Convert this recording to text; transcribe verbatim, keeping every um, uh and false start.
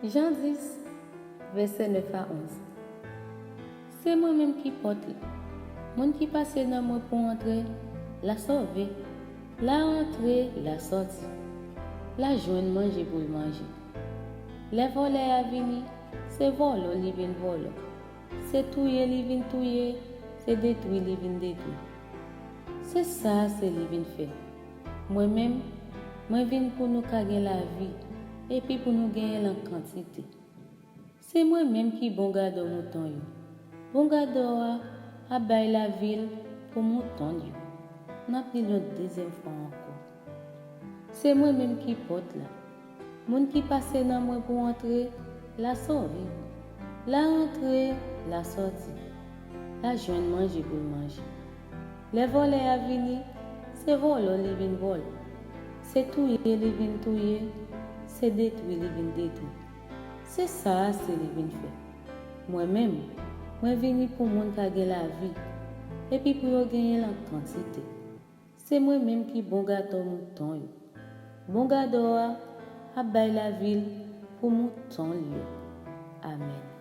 Jan dis, vèsè nèf a onz. Se mwen menm ki pòt la. Moun ki pase nan mwen pou antre, l a sove. L a antre, l a sòti. L a jwenn manje pou l manje. Lè vòlè a vini, se vòlò li vin vòlò. Se touye li vin touye, se detwi li vin detwi. Se sa se li vin fè. Mwen menm, mwen vin pou nou ka gen lavi, epi pou nou genyen l an kantite. Se mwen menm ki bon gadò mouton yo. Bon gadò a ap bay lavi l pou mouton l yo. N ap li l yon dezyèm fwa ankò. Se mwen menm ki pòt la. Moun ki pase nan mwen pou antre, l a sove. L a antre, l a sòti. L a jwenn manje pou l manje. Lè vòlè a vini, se vòlò li vin vòlò. Se touye li vin touye, se detwi li vin detwi. Se sa se li vin fè. Mwen menm, mwen vini pou moun ka gen lavi, epi pou yo genyen l an kantite. Se mwen menm ki bon gadò mouton yo. Bon gadò a ap bay lavi l pou mouton l yo. Amèn.